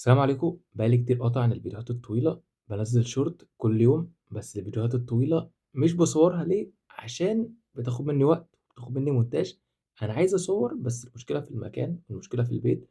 السلام عليكم. بقالي كتير قاطع عن الفيديوهات الطويلة، بنزل شورت كل يوم، بس الفيديوهات الطويلة مش بصورها. ليه؟ عشان بتاخد مني وقت، بتاخد مني مونتاج. أنا عايز أصور بس المشكلة في المكان، المشكلة في البيت،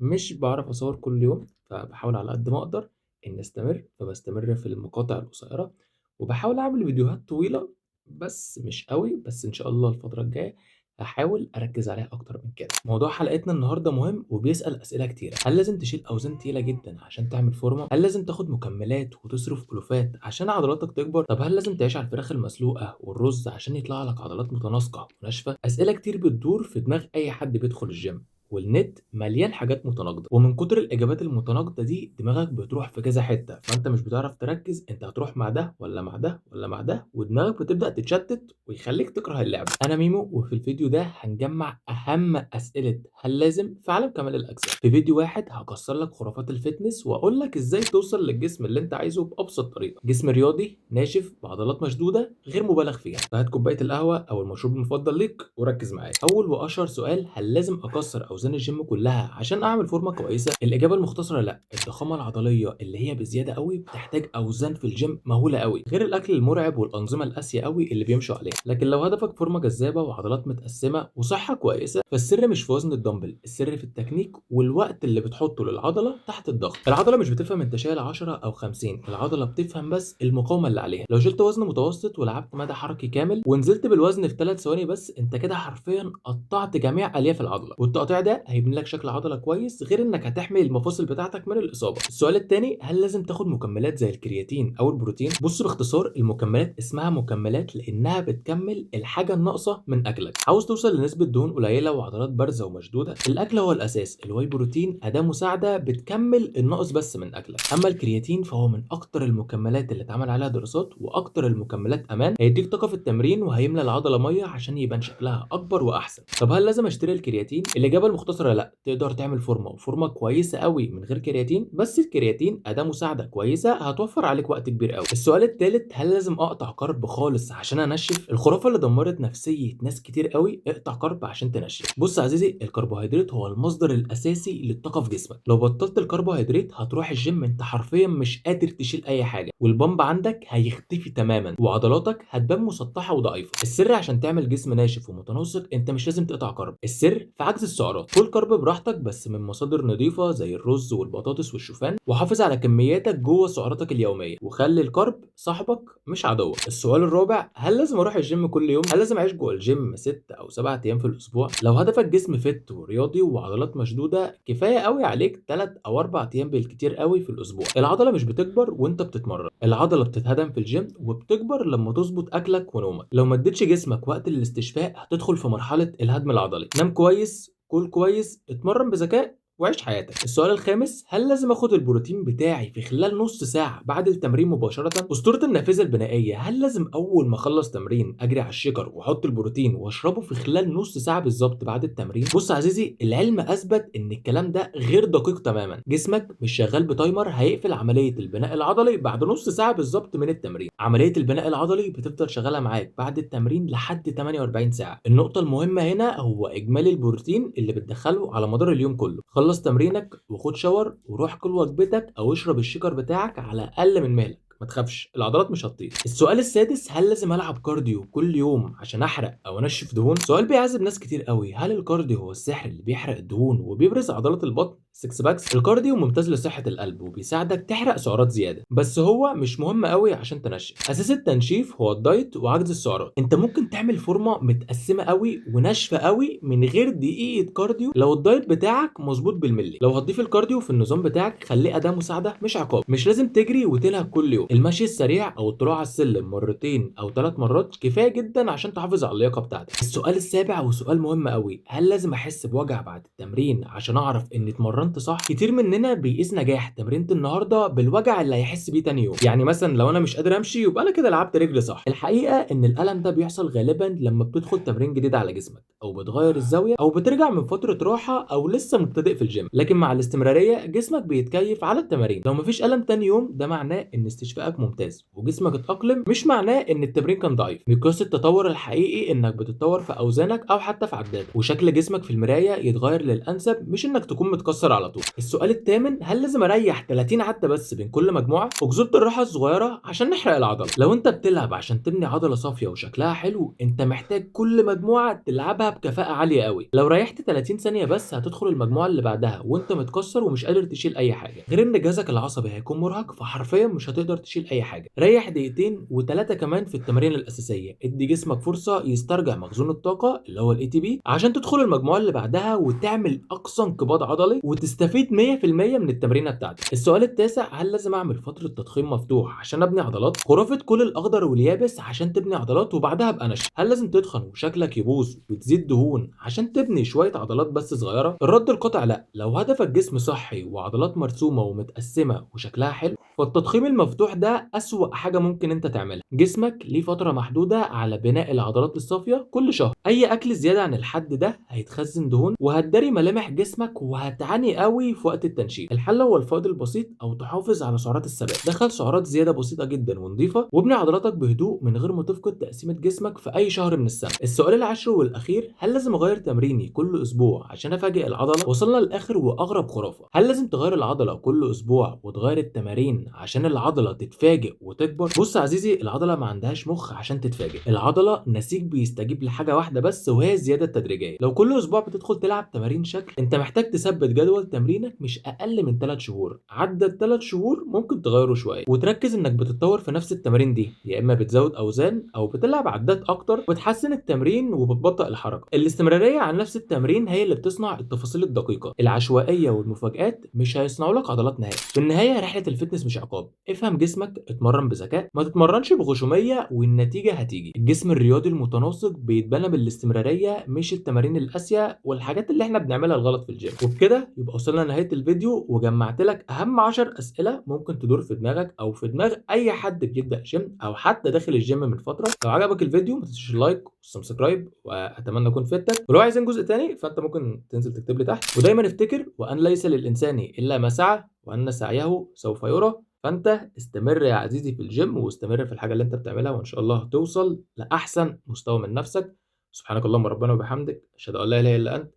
مش بعرف أصور كل يوم، فبحاول على قد ما أقدر إني أستمر، فبستمر في المقاطع القصيرة وبحاول أعمل فيديوهات طويلة بس مش قوي، بس إن شاء الله الفترة الجاية هحاول أركز عليها أكتر من كده. موضوع حلقتنا النهاردة مهم وبيسأل أسئلة كتيرة. هل لازم تشيل أوزان تقيلة جدا عشان تعمل فورمة؟ هل لازم تاخد مكملات وتصرف ألوفات عشان عضلاتك تكبر؟ طب هل لازم تعيش على الفراخ المسلوقة والرز عشان يطلع لك عضلات متناسقة وناشفة؟ أسئلة كتير بتدور في دماغ أي حد بيدخل الجيم، والنت مليان حاجات متناقضة، ومن كتر الإجابات المتناقضة دي دماغك بتروح في كذا حتة، فأنت مش بتعرف تركز أنت هتروح مع ده ولا مع ده ولا مع ده، ودماغك بتبدأ تتشتت ويخليك تكره اللعبة. أنا ميمو، وفي الفيديو ده هنجمع أهم أسئلة هل لازم في عالم كمال الأجسام. في فيديو واحد هكسر لك خرافات ال fitness وأقول لك إزاي توصل للجسم اللي أنت عايزه بأبسط طريقة، جسم رياضي ناشف بعضلات مشدودة غير مبالغ فيها. فهات كوباية القهوة أو المشروب المفضل ليك وركز معايا. أول وأشهر سؤال، هل لازم أكسر اوزان الجيم كلها عشان اعمل فورمه كويسة؟ الاجابة المختصرة لا. الضخامة العضلية اللي هي بزيادة قوي بتحتاج اوزان في الجيم مهولة قوي، غير الاكل المرعب والانظمة القاسية قوي اللي بيمشوا عليها. لكن لو هدفك فورمه جذابة وعضلات متقسمه وصحة كويسة، فالسر مش في وزن الدمبل، السر في التكنيك والوقت اللي بتحطه للعضله تحت الضغط. العضلة مش بتفهم انت شايل 10 او 50، العضلة بتفهم بس المقاومة اللي عليها. لو شلت وزن متوسط ولعبت مدى حركي كامل ونزلت بالوزن في 3 ثواني بس، انت كده حرفيا قطعت جميع الياف العضلة، والتقطيع ده هيبني لك شكل عضلة كويس، غير انك هتحمي المفاصل بتاعتك من الاصابة. السؤال الثاني، هل لازم تاخد مكملات زي الكرياتين او البروتين؟ بص باختصار، المكملات اسمها مكملات لانها بتكمل الحاجة الناقصة من اكلك. عاوز توصل لنسبه دهون قليله وعضلات بارزة ومشدوده، الاكل هو الاساس. ال whey protein اداه مساعدة بتكمل الناقص بس من اكلك. اما الكرياتين فهو من اكتر المكملات اللي اتعمل عليها دراسات واكتر المكملات امان، هيديك طاقة في التمرين وهيملى العضلة مية عشان يبان شكلها اكبر واحسن. طب هل لازم اشتري الكرياتين؟ الاجابة المختصرة لا. تقدر تعمل فورمه وفورمه كويسة قوي من غير كرياتين، بس الكرياتين اداه مساعدة كويسة هتوفر عليك وقت كبير قوي. السؤال الثالث، هل لازم اقطع carb خالص عشان انشف؟ الخرافة اللي دمرت نفسية ناس كتير قوي، اقطع carb عشان تنشف. بص عزيزي، الكربوهيدرات هو المصدر الاساسي للطاقة في جسمك. لو بطلت الكربوهيدرات هتروح الجيم انت حرفيا مش قادر تشيل اي حاجة، وال pump عندك هيختفي تماما، وعضلاتك هتبان مسطحة وضعيفه. السر عشان تعمل جسم ناشف ومتناسق انت مش لازم تقطع carb، السر في عجز السعرات. كل carb براحتك بس من مصادر نظيفة زي الرز والبطاطس والشوفان، وحافظ على كمياتك جوه سعراتك اليومية، وخلي ال carb صاحبك مش عدوك. السؤال الرابع، هل لازم اروح الجيم كل يوم؟ هل لازم اعيش جوه الجيم 6 او 7 ايام في الاسبوع؟ لو هدفك جسم fit ورياضي وعضلات مشدودة، كفاية قوي عليك 3 او 4 ايام بالكتير قوي في الاسبوع. العضلة مش بتكبر وانت بتتمرن، العضلة بتتهدم في الجيم وبتكبر لما تظبط اكلك ونومك. لو ما اديتش جسمك وقت الاستشفاء هتدخل في مرحلة الهدم العضلي. نام كويس، كل كويس، اتمرن بذكاء، وعيش حياتك. السؤال الخامس، هل لازم اخد البروتين بتاعي في خلال نص ساعة بعد التمرين مباشرة؟ اسطورة النافذة البنائية، هل لازم اول ما اخلص تمرين اجري على ال shaker واحط البروتين واشربه في خلال نص ساعة بالظبط بعد التمرين؟ بص عزيزي، العلم اثبت ان الكلام ده غير دقيق تماما. جسمك مش شغال ب timer هيقفل عملية البناء العضلي بعد نص ساعة بالظبط من التمرين. عملية البناء العضلي بتفضل شغالة معاك بعد التمرين لحد 48 ساعة. النقطة المهمة هنا هو اجمالي البروتين اللي بتدخله على مدار اليوم كله. خلص تمرينك وخد shower وروح كل وجبتك او اشرب ال shaker بتاعك على اقل من مهلك، ما تخافش العضلات مش هتطير. السؤال السادس، هل لازم العب cardio كل يوم عشان احرق او انشف دهون؟ سؤال بيعذب ناس كتير قوي. هل ال cardio هو السحر اللي بيحرق الدهون وبيبرز عضلات البطن 6 packs؟ ال cardio ممتاز لصحة القلب وبيساعدك تحرق سعرات زيادة، بس هو مش مهم قوي عشان تنشف. اساس التنشيف هو ال diet وعجز السعرات. انت ممكن تعمل فورمة متقسمة قوي وناشفة قوي من غير دقيقة cardio لو ال diet بتاعك مظبوط بالملي. لو هتضيف ال cardio في النظام بتاعك خليه أداة مساعدة مش عقاب. مش لازم تجري وتلهج كل يوم. المشي السريع او الطلوع على السلم مرتين او 3 مرات كفاية جدا عشان تحافظ على اللياقة بتاعتك. السؤال السابع وسؤال مهم قوي، هل لازم احس بوجع بعد التمرين عشان اعرف اني اتمرنت صح؟ كتير مننا بيقيس نجاح تمرينة النهارده بالوجع اللي هيحس بيه تاني يوم. يعني مثلا لو انا مش قادر امشي يبقى انا كده لعبت رجلي صح. الحقيقة ان الالم ده بيحصل غالبا لما بتدخل تمرين جديد على جسمك، او بتغير الزاوية، او بترجع من فترة راحة، او لسه مبتدئ في الجيم. لكن مع الاستمرارية جسمك بيتكيف على التمارين. لو مفيش الم تاني يوم ده معناه ان استشفاء استشفائك ممتاز وجسمك اتأقلم مش معناه ان التمرين كان ضعيف. مقياس التطور الحقيقي انك بتتطور في اوزانك او حتى في عداتك، وشكل جسمك في المراية يتغير للانسب، مش انك تكون متكسر على طول. السؤال الثامن، هل لازم اريح 30 عده بس بين كل مجموعة؟ اجزوره الراحة الصغيرة عشان نحرق العضلة. لو انت بتلعب عشان تبني عضلة صافية وشكلها حلو، انت محتاج كل مجموعة تلعبها بكفاءة عالية قوي. لو ريحت 30 ثانية بس هتدخل المجموعة اللي بعدها وانت متكسر ومش قادر تشيل اي حاجة، غير ان جهازك العصبي هيكون مرهق فحرفيا مش هتقدر تشيل اي حاجة. ريح دقيقتين وثلاثة كمان في التمارين الاساسية، ادي جسمك فرصة يسترجع مخزون الطاقة اللي هو ال ATP عشان تدخل المجموعة اللي بعدها وتعمل اقصى انقباض عضلي وتستفيد 100% من التمرينه بتاعتك. السؤال التاسع، هل لازم اعمل فترة تضخيم مفتوح عشان ابني عضلات؟ خرافه كل الاخضر واليابس عشان تبني عضلات وبعدها ابقى نشف. هل لازم تتخن وشكلك يبوظ وتزيد دهون عشان تبني شوية عضلات بس صغيرة؟ الرد القاطع لا. لو هدفك جسم صحي وعضلات مرسومه ومتقسمه وشكلها حلو، فالتضخيم المفتوح ده أسوأ حاجة ممكن انت تعملها. جسمك ليه فترة محدودة على بناء العضلات الصافية كل شهر، اي اكل زيادة عن الحد ده هيتخزن دهون وهتداري ملامح جسمك وهتعاني قوي في وقت التنشيف. الحل هو الفائض البسيط او تحافظ على سعرات الثبات. دخل سعرات زيادة بسيطة جدا ونظيفة، وابني عضلاتك بهدوء من غير ما تفقد تقسيمة جسمك في اي شهر من السنة. السؤال العاشر والاخير، هل لازم اغير تمريني كل اسبوع عشان افاجئ العضلة؟ وصلنا لاخر واغرب خرافة، هل لازم تغير العضلة كل اسبوع وتغير التمارين عشان العضلة تتفاجئ وتكبر؟ بص عزيزي، العضلة ما عندهاش مخ عشان تتفاجئ. العضلة نسيج بيستجيب لحاجة واحدة بس، وهي الزيادة التدريجيه. لو كل اسبوع بتدخل تلعب تمارين شكل، انت محتاج تثبت جدول تمرينك مش اقل من 3 شهور. عدى 3 شهور ممكن تغيره شوية، وتركز انك بتتطور في نفس التمارين دي، يا اما بتزود اوزان او بتلعب عدات اكتر وتحسن التمرين وبتبطئ الحركة. الاستمرارية على نفس التمرين هي اللي بتصنع التفاصيل الدقيقة. العشوائية والمفاجآت مش هيصنعوا لك عضلات نهائي. في النهاية رحله ال fitness مش عقاب. افهم جسمك، اتمرن بذكاء، ما تتمرنش بغشوميه والنتيجة هتيجي. الجسم الرياضي المتناسق بيتبنى بالاستمراريه، مش التمارين القاسية والحاجات اللي احنا بنعملها الغلط في الجيم. وبكده يبقى وصلنا لنهاية الفيديو، وجمعت لك اهم 10 اسئلة ممكن تدور في دماغك او في دماغ اي حد بيبدا جيم او حتى داخل الجيم من فترة. لو عجبك الفيديو ما تنساش ال like وال subscribe، واتمنى اكون فدتك. ولو عايزين جزء تاني فانت ممكن تنزل تكتب لي تحت. ودايما افتكر، وان ليس للانسان الا ما سعى وان سعيه سوف يرى. فانت استمر يا عزيزي في الجيم، واستمر في الحاجة اللي انت بتعملها، وان شاء الله هتوصل لاحسن مستوى من نفسك. سبحانك اللهم ربنا وبحمدك، اشهد ان لا اله الا انت،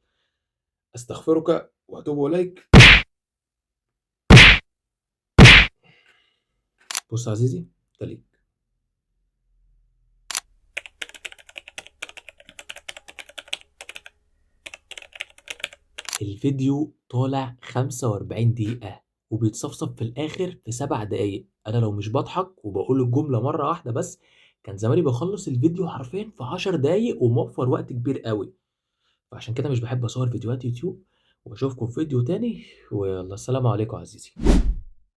استغفرك واتوب اليك. بص يا عزيزي، ده ليك. الفيديو طالع 45 دقيقة وبيتصفصف في الآخر في 7 دقايق. أنا لو مش بضحك وبقول الجملة مرة واحدة بس كان زماني بخلص الفيديو حرفيا في 10 دقايق وموفر وقت كبير قوي. فعشان كده مش بحب أصور فيديوهات يوتيوب. وأشوفكم في فيديو تاني، ويلا السلام عليكم عزيزي.